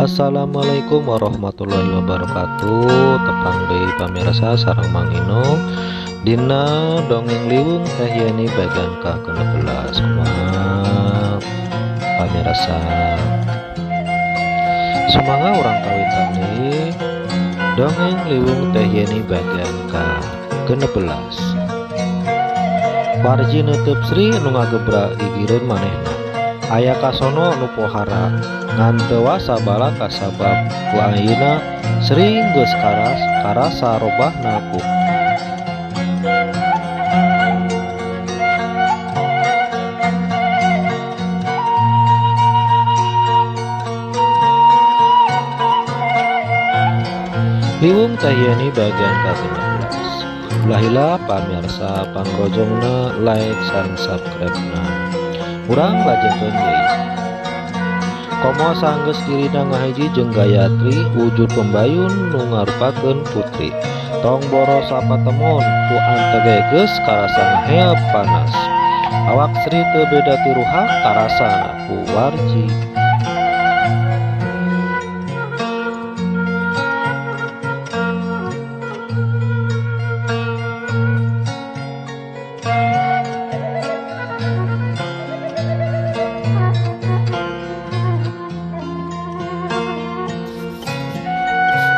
Assalamualaikum warahmatullahi wabarakatuh. Tepang deui pamirsa sareng Mang Ino dina dongeng Liwung Teh Yeni bagian ka-16. Kumaha pamirsa, sumangga urang kawitan deui dongeng Liwung Teh Yeni bagian ka-16. Warji neuteub Sri nu ngagebra gigireun manehna. Aya kasono nu pohara ngan teu wasa balaka sabab ku ayeuna Sri geus karasa robahna ku Liwung Teh Yeni bagian ka-16. Ulah hilap pamirsa pangrojongna, like sareng subscribe-na. Urang lajengkeun deui. Komo sanggeus dirina ngahiji jeung Gayatri wujud pembayun nu ngarupakeun putri. Tong boro sapatemon ku antege geus karasa ngaheap panas. Awak Sri teu beda ti ruhak karasana ku Warji.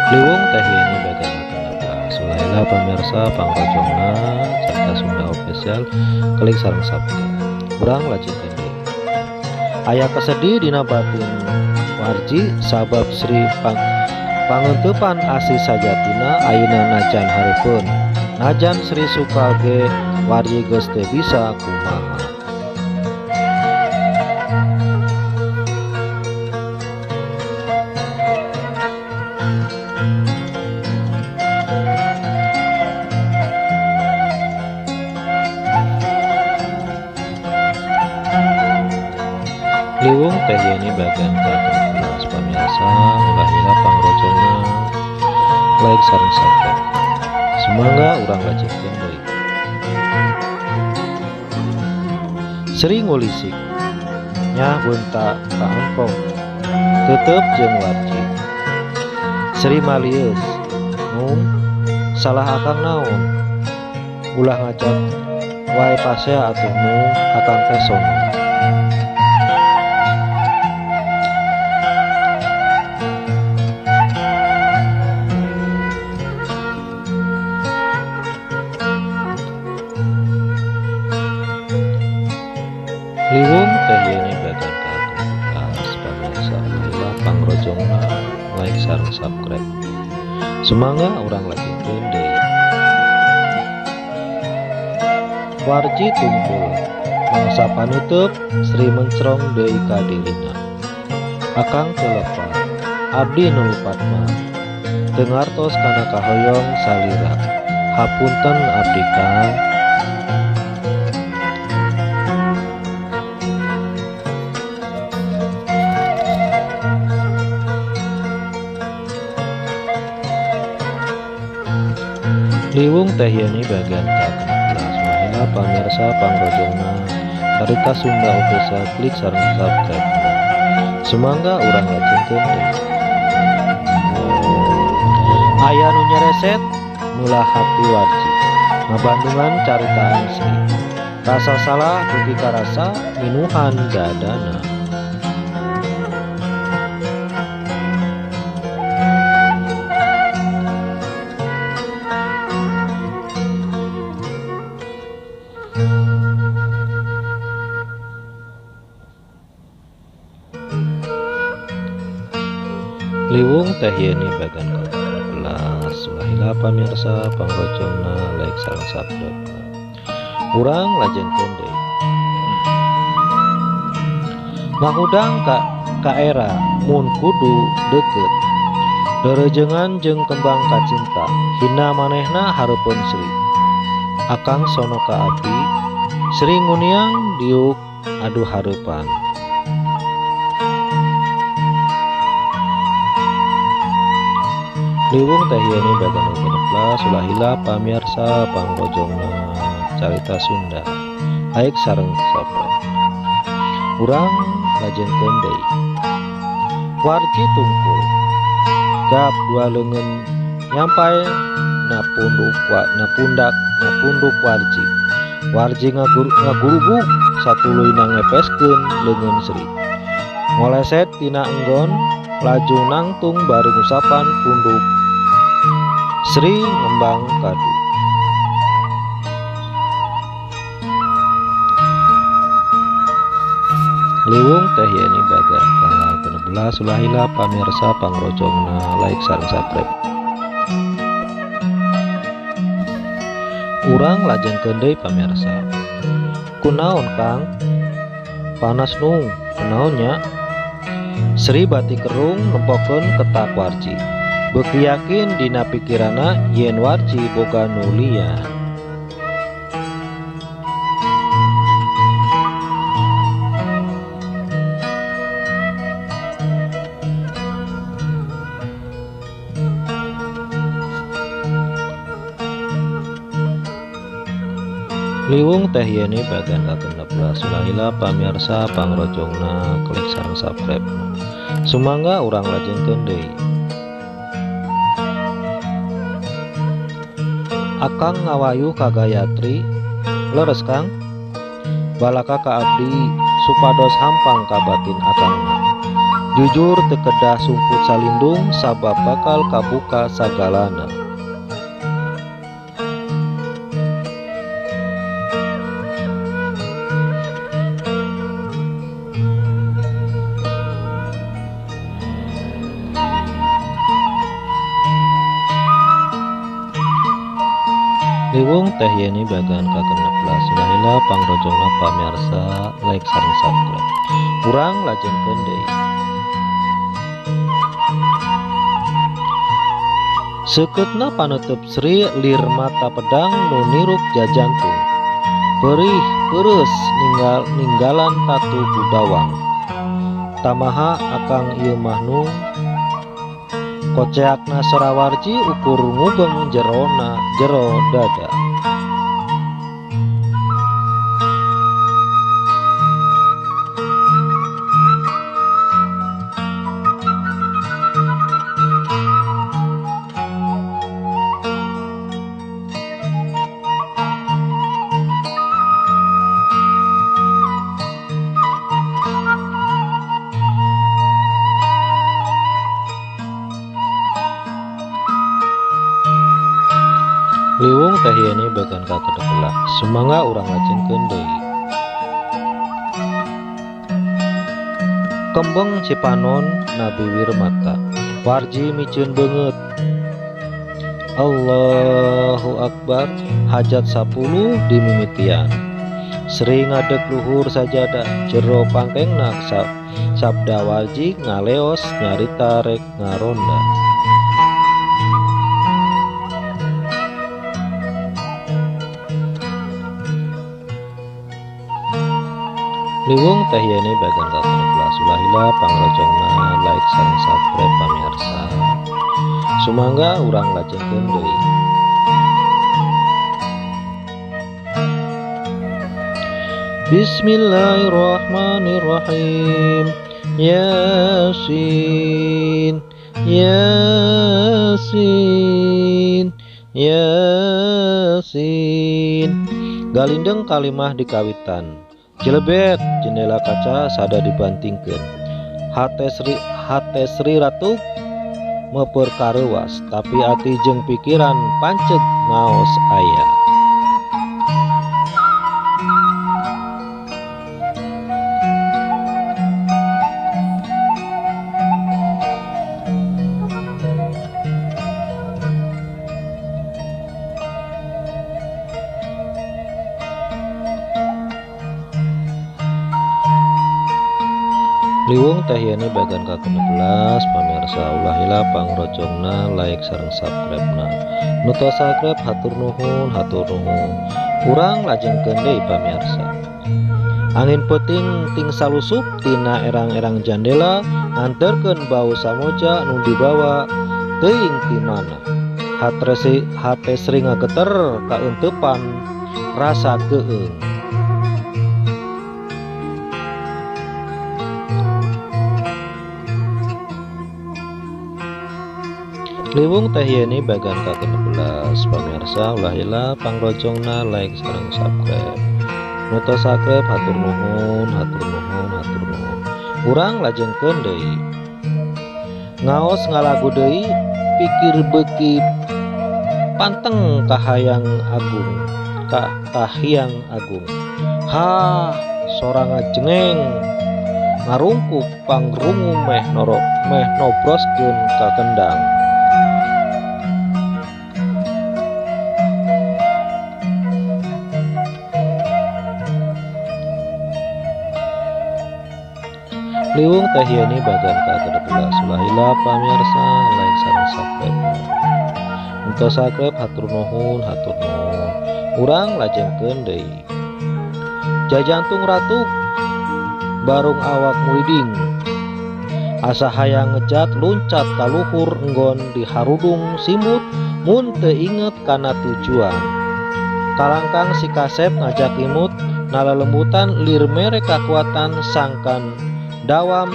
Liwung Teh Yeni bagian ka-16. Ulah pamirsa pangrojongna Carita Sunda Official klik sareng subscribe. Urang lajengkeun deui. Aya kesedih dina batin Warji sabab Sri pangeuteupan asli sajatina ayeuna najan hareupeun. Najan Sri suka ge Warji geus teu bisa kumaha. Liwung Teh Yeni bagian ka-16. Pamirsa ulah hilap pangrojongna, like sareng subscribe. Sumangga urang lajengkeun deui. Sri ngulisik nyah beunta kaempong tetep jeung Warji. Sri malieus, mung salah akang naon, ulah ngajak wae pasea atuh mung akang teh sono. Liwung Teh Yeni bagian ka-16. Pamirsa ulah pangrojongna, like sareng subscribe. Sumangga urang lajengkeun deui. Warji tumpul mangsa panutup Sri mencrong deui ka dirina. Akang teu lepat, abdi nu lupat mah teu ngartos kana kahoyong salira. Hapunten abdi Kang. Liwung Teh Yeni bagian ka-16. Ulah pamirsa pangrojongna Carita Sunda Official klik sareng subscribe. Sumangga urang lajengkeun deui. Aya nu nyereset meulah hati Warji ngabandungan caritaan Sri. Rasa salah dugi karasa minuhan dadana. Liwung Teh Yeni bagian ka-16. Ulah hilap pamirsa pangrojongna, like sareng subscribe. Urang lajengkeun deui. Ngahudang ka era mun kudu deukeut. Derejengan jeung kembang kacinta hina manehna hareupeun Sri. Akang sono ka abdi, Sri nguniang diuk adu hareupan. Liwung Teh Yeni bagian ka-16. Ulah hilap pamirsa pangrojongna Carita Sunda like sareng subscribe. Urang lajengkeun deui. Warji tungkul. Gap dua leungeun nyampai na punduk na pundak na punduk Warji. Warji ngagurubuk satuluyna ngepeskeun leungeun Sri. Ngoleset tina enggon laju nangtung bari ngusapan punduk Sri ngembang kadu. Liwung Teh Yeni bagian ka-16 ulah hilap pamirsa pangrojongna like sareng subscribe. Urang lajengkeun deui pamirsa. Kunaon Kang? Panas nung, kunaon nya? Sri bati kerung nempokeun ketak Warji. Beuki yakin dina pikiranna yen Warji boga nu lian. Liwung Teh Yeni bagian ka-16 ulah hilap pamirsa pangrojongna klik sareng subscribe. Sumangga urang lajengkeun deui. Akang ngawayuh ka Gayatri, leres Kang? Balaka ka abdi supados hampang ka batin akangna. Jujur teu kedah sumput salindung sabab bakal kabuka sagalana. Liwung Teh Yeni bagian ka-16 ulah hilap pangrojongna pamirsa like sareng subscribe. Urang lajengkeun deui. Seukeutna paneuteub Sri lir mata pedang nu nirup jajantung. Perih peureus ninggalan tatu budawang. Tamaha akang ieu mah nung. Koceakna sora Warji ukur ngubeng jerona jero dada. Liwung Teh Yeni bagian ka-16 sumangga urang lajengkeun deui. Kembeng Cipanon na biwir mata. Warji miceun beungeut. Allahu Akbar hajat 10 dimimitian. Sri ngadeg luhur sajadah jero pangkengna sabda Warji ngaleos nyarita rek ngaronda. Liwung Teh Yeni bagian ka-16 ulah hilap pangrojongna like sareng subscribe pamirsa. Sumangga urang lajengkeun deui. Bismillahirrahmanirrahim. Yasin Yasin Yasin. Galindeng kalimah dikawitan. Jelebet jendela kaca sada dibantingkeun. Hate Sri Ratu meupeur kareuwas tapi ati jeung pikiran panceg ngaos aya. Liwung Teh Yeni bagian ka-16 pamirsa ulah hilap pangrojongna like sareng subscribe-na. Nu tos subscribe hatur nuhun hatur nuhun. Urang lajengkeun deui pamirsa. Angin peuting ting salusup tina erang-erang jandela nganterkeun bau samoja nu dibawa teuing ti mana. Hate Sri ngageter kaeuntepan rasa keueung. Liwung Teh Yeni bagian ka-16. Pamirsa ulah hilap pangrojongna like sareng subscribe. Nu tos subscribe hatur nuhun, hatur nuhun, hatur nuhun. Urang lajengkeun deui. Ngaos ngalagu deui pikir beuki panteng kahayang agung, kahiyang agung. Ha, sora ngajengeng ngarungkup pangrungu meh norok meh nobroskeun ka kendang. Liwung Teh Yeni bagian ka-16. Ulah hilap pamirsa like sareng subscribe. Untuk subscribe hatur nuhun, hatur nuhun. Urang lajengkeun deui. Jajantung ratu barung awak muriding. Asa hayang ngejat luncat ka luhur enggon diharudung simbut mun teu inget kana tujuan. Kalangkang si kasep ngajak imut nalalembutan lir mere kakuatan sangkan dawam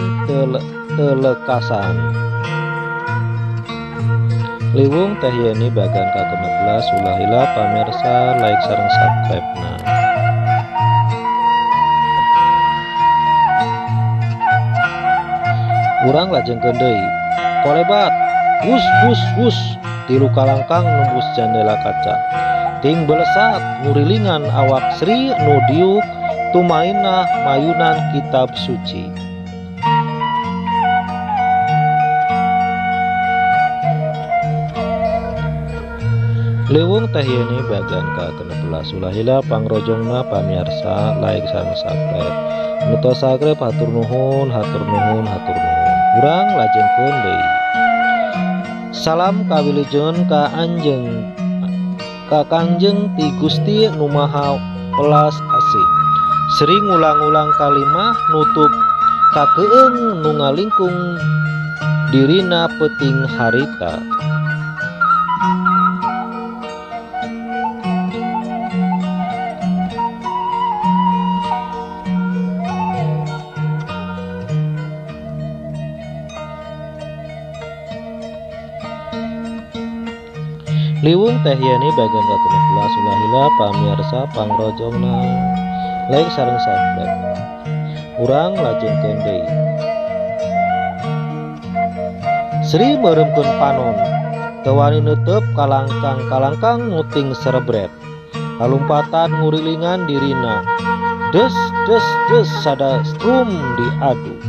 telekasan. Liwung Teh Yeni bagian ka-16. Ulah hilap pamirsa like sareng subscribe na. Urang lajengkeun deui. Kolebat, wus wus wus, tilu kalangkang nembus jandela kaca. Ting belesat ngurilingan awak Sri nu diuk tumainah mayunan kitab suci. Liwung Teh Yeni bagian ka-16. Ulah hilap pangrojongna pamirsa like sareng subscribe. Nu tos subscribe hatur nuhun, hatur nuhun, hatur nuhun. Urang lajengkeun deui. Salam kawilujengan ka anjeung ka Kangjeng ti Gusti nu Maha Welas Asih. Sri ngulang-ulang kalimah nutup kakeung nu ngalingkung dirina peuting harita. Liwung Teh Yeni bagian ka-16. Ulah hilap pamirsa pangrojongna like sareng subscribe. Urang lajengkeun deui. Sri meureumkeun panon teu wani neuteub kalangkang-kalangkang muting serebret. Kalumpatan ngurilingan dirina. Des des des sada strum diadu.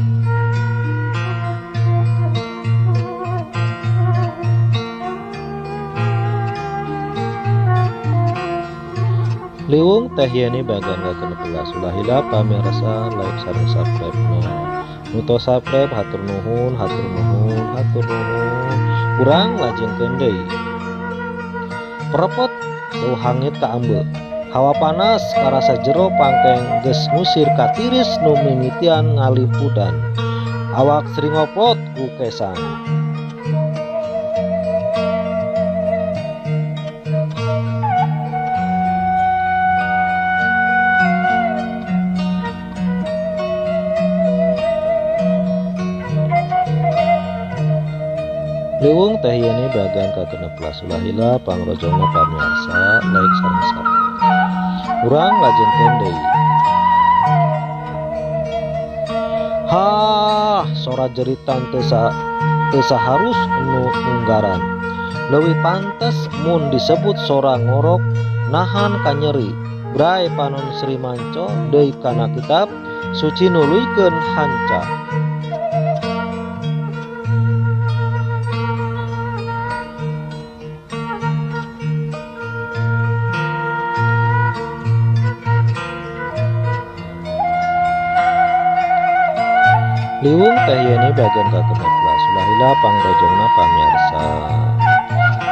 Liwung Teh Yeni bagian ka-16. Ulah hilap pamirsa like sareng subscribe na. Nu tos subscribe hatur nuhun, hatur nuhun, hatur nuhun. Urang lajengkeun deui. Perepet bau hangit ka ambe. Hawa panas karasa jero pangkeng geus ngusir katiris nu mimitian ngalimpudan. Awak Sri ngoplot ku kesan. Liwung Teh Yeni bagian ka-16. Ulah hilap pangrojongna pamirsa like sareng subscribe. Urang lajengkeun deui. Hah, sora jeritan teu saharus nu munggaran. Leuwih pantes mun disebut sora ngorok nahan kanyeri. Bray panon Sri manco deui kana kitab suci nuluykeun hanca. Liwung Teh Yeni bagian ka-16. Ulah hilap pangrojongna pamirsa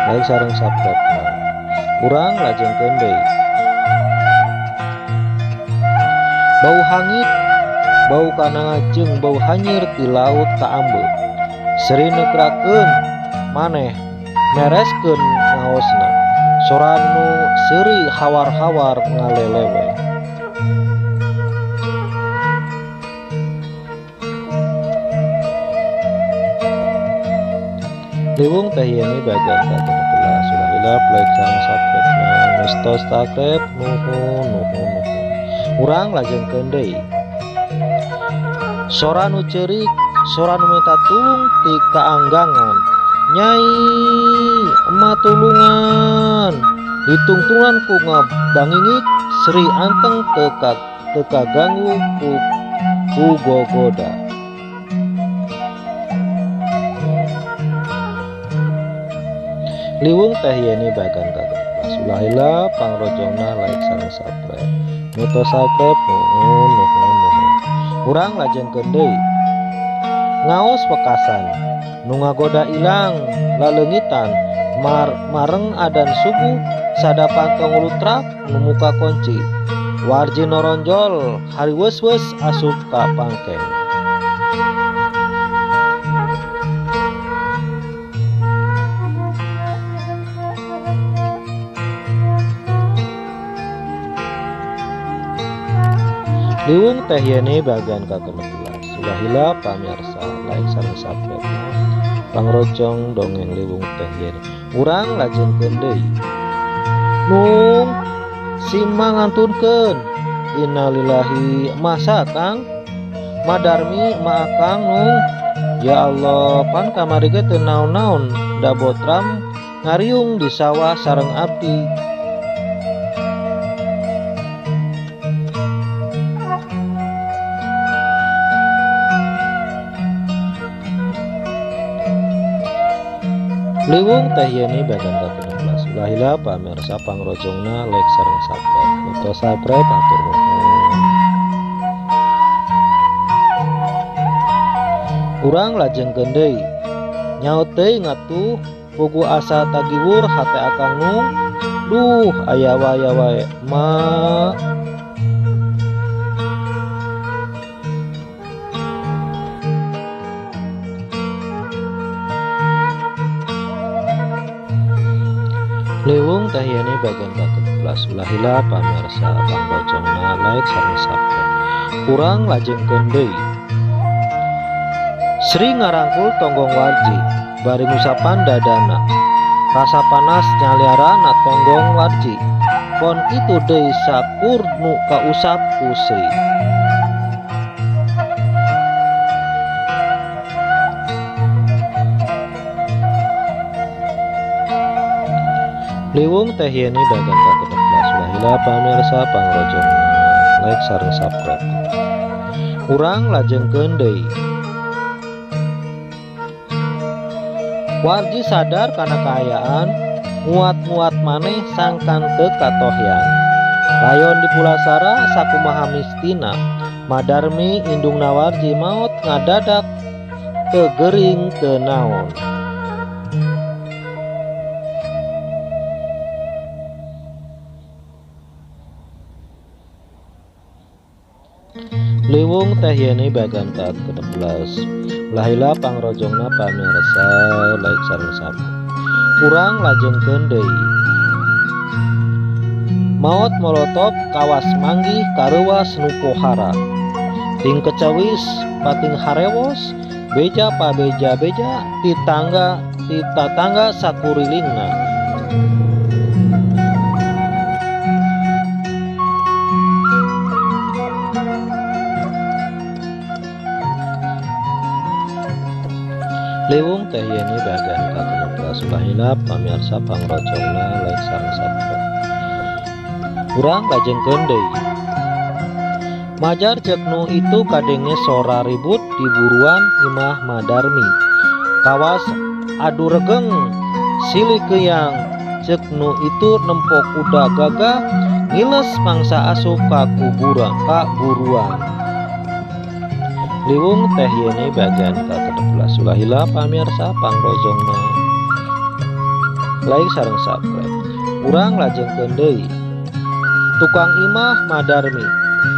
like sareng subscribe na. Urang lajengkeun deui. Bau hangit, bau kana ngajeng, bau hanyir ti laut ka ambe. Sri neukrakeun maneh mereskeun ngaosna. Sora nu seuri hawar-hawar ngalelewe. Liwung Teh Yeni bagian ka-16. Ulah hilap like sareng subscribe na nu subscribe nuhun nuhun nuhun. Urang lajengkeun deui. Sora nu ceurik, sora nu minta tulung ti kaanggangan. Nyai, emak tulungan. Ditungtungan ku ngabangingik Sri Anteng teu kaganggu ku gogoda. Liwung Teh Yeni bagian ka-16. Ulah hilap pangrojongna like sareng subscribe. Nu teu subscribe nuhun nuhun nuhun. Urang lajengkeun deui. Ngaos wekasan, nu ngagoda ilang laleungitan, mareng adan subuh sadapan tongulutrak nu muka kunci. Warji noronjol hariweus-weus asup ka pangkeng. Liwung Teh Yeni bagian ka-16. Ulah hilap pamirsa like sareng subscribe. Pangrojong dongeng Liwung Teh Yeni. Urang lajengkeun deui. Nung sima ngantunkeun. Innalillahi masa Kang? Madarmi ma Akang nung. Ya Allah, pan kamari ge teu naon-naon da botram ngariung di sawah sareng abdi. Liwung Teh Yeni bagian ka-16. Ulah hilap pamirsa pangrojongna like sareng subscribe. Nu teu subscribe hatur nuhun. Urang lajengkeun deui. Nyaut teuing atuh pugu asa tagiwur hate akang nung. Duh aya wae wae ma. Liwung Teh Yeni bagian ka-16. Ulah hilap pamirsa pangrojongna like sareng subscribe. Urang lajengkeun deui. Sri ngarangkul tonggong Warji bari ngusapan dadana. Rasa panas nyaliara na tonggong Warji. Pon kitu deui sakur nu kausap ku Sri. Liwung Teh Yeni bagian ka-16. Ulah hilap pamirsa pangrojongna like sareng subscribe. Urang lajengkeun deui. Warji sadar kana kaayaan, nguat-nguat maneh sangkan teu katohyan. Layon di pulasara sakumaha mistina, Madarmi indungna Warji maot ngadadak teu gering teu naon. Liwung Teh Yeni bagian ka-16. Ulah hilap pangrojongna pamirsa like sareng subscribe. Urang lajengkeun deui. Maot molotov kawas manggih kareuwas nu pohara. Ting kecawis pating harewos beja pabeja-beja ti tangga ti tatangga sakurilingna. Liwung Teh Yeni bagian ka-16. Ulah hilap pamirsa pangrojongna like sareng subscribe. Urang lajengkeun deui. Majar ceuk nu itu kadenge sora ribut di buruan imah Madarmi. Kawas adu regeng silih keuyang ceuk nu itu nempo kuda gagah ngiles mangsa asup ka kuburan ka buruan. Liwung Teh Yeni bagian ka-16. Ulah hilap pamirsa pangrojongna like sareng subscribe. Urang lajengkeun deui. Tukang imah Madarmi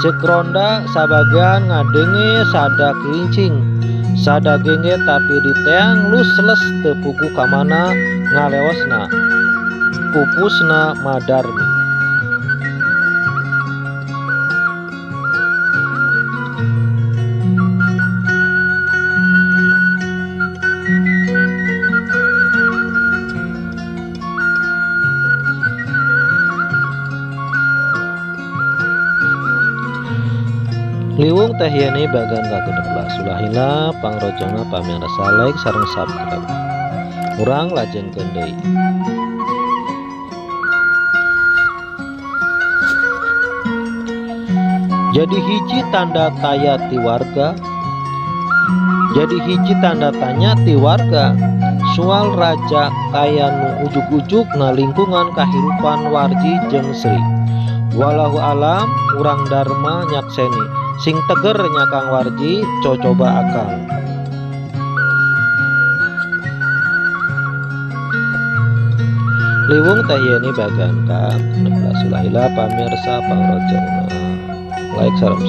ceuk ronda sabagian ngadenge sada kelincing sada genge tapi diteang lus-les teu puguh kamana ngalewosna pupusna Madarmi. Liwung Teh Yeni bagian ka-16. Ulah hilap pangrojongna pamirsa like sareng subscribe. Urang lajengkeun deui. Jadi hiji tanda taya ti warga. Jadi hiji tanda tanya ti warga soal raja kaya nu ujug-ujug ngalingkungan kahirupan Warji jeung Sri. Wallahu alam urang Dharma nyakseni. Sing teger nya Kang Warji, cocoba akang. Liwung Teh Yeni bagian ka-16. Ulah hilap pamirsa pangrojongna like sareng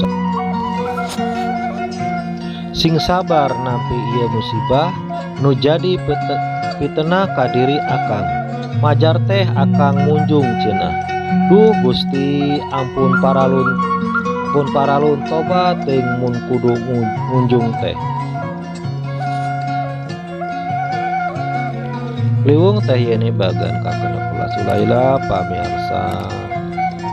sing sabar nampi ieu musibah nu jadi pitenah ka diri akang. Majar teh akang munjung cenah. Duh Gusti ampun paralun tobat teuing mun kudu munjung teh. Liwung Teh Yeni bagian ka-16. Ulah hilap pamirsa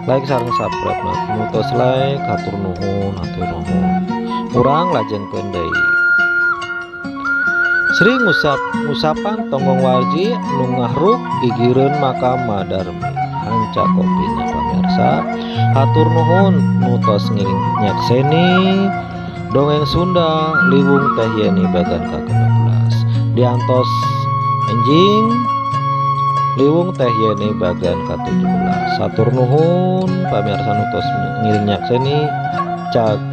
like sareng subscribe nu tos like hatur nuhun hatur nuhun. Urang lajengkeun deui. Sri ngusapan tonggong Warji nu ngahruk gigireun makam Madarmi. Hanca kopina pamirsa hatur nuhun nu tos ngiring nyakseni dongeng Sunda Liwung Teh Yeni bagian ka-16. Diantos enjing Liwung Teh Yeni bagian ka-17. Hatur nuhun pamirsa nu tos ngiring nyakseni. Cag.